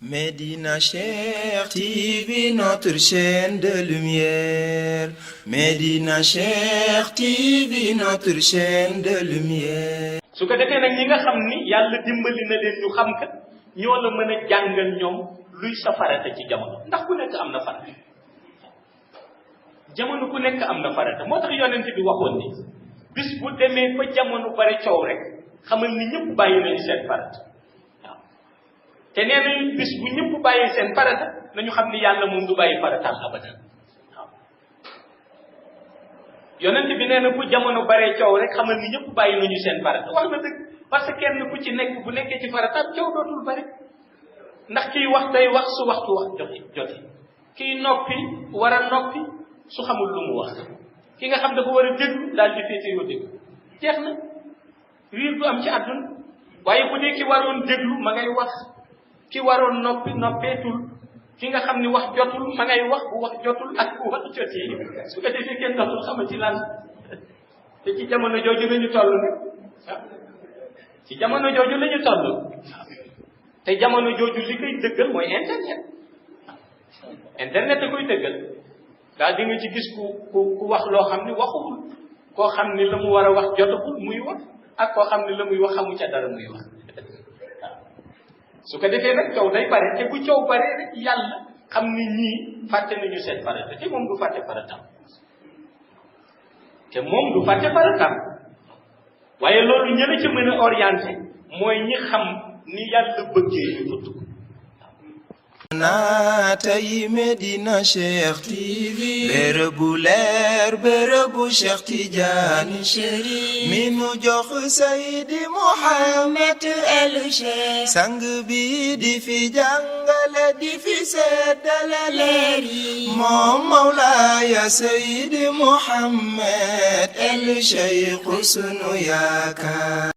Médina Cheikh TV, notre chaîne de lumière. Médina Cheikh TV, notre chaîne de lumière. su ko defee nag ñi nga xam ni yàlla dimbali na leen ñu xam ka ñoo la mën a jàngal ñoom luy sa farata ci jamono ndax ku nekk am na farata jamono ku nekk am na farata moo tax yonent bi waxoon ni bis bu demee fa jamono bare coow rek xamal ni ñëpp bàyyi nañu seen farata waaw te nee nañu bis bu ñëpp bàyyi seen farata nañu xam ni yàlla moom du bàyyi farataam abadan waaw yonent bi nee na bu jamono bare coow rek xamal ni ñëpp bàyyi nañu seen farata wax na dëgg parce que kenn ku ci nekk bu nekkee ci farataam coow dootul bare ndax kiy wax day wax su waxtu wax joti kiy noppi war a noppi su xamul lu mu wax ki nga xam dafa war a déglu daal di féete yoo déglu jeex na riir du am ci àdduna waaye bu dee ki waroon déglu ma ngay wax ki waroon noppi noppeetul ki nga xam ni wax jotul ma ngay wax bu wax jotul ak bu wax jotee su ko defee kenn dootul xama ci lan te ci jamono jooju la ñu toll nag ci jamono jooju la ñu toll te jamono jooju li koy dëggal mooy internet internet da koy dëggal daal di nga ci gis ku wax loo xam ni waxul koo xam ni la mu war a wax jotagul muy wax ak koo xam ni la muy wax xamu ca dara muy wax su ko defee nag coow day bare te bu coow bare rek yàlla xam ni ñii fàtte nañu seen farata te moom du fàtte farataam te moom du fàtte farataam waaye loolu ña la ca mën a orienté mooy ñi xam ni yàlla bëggee ñu tudd ko naatay Médina Cheikh TV, bërëbu leer bërëbu Cheikh Tidiane Chérif mi nu jox Seydi Mouhamed El Cheikh sang bi di fi jàngale di fi seddale leer yi moom Mawlaaya Seydi Mouhamed El Cheikh sunu yaakaar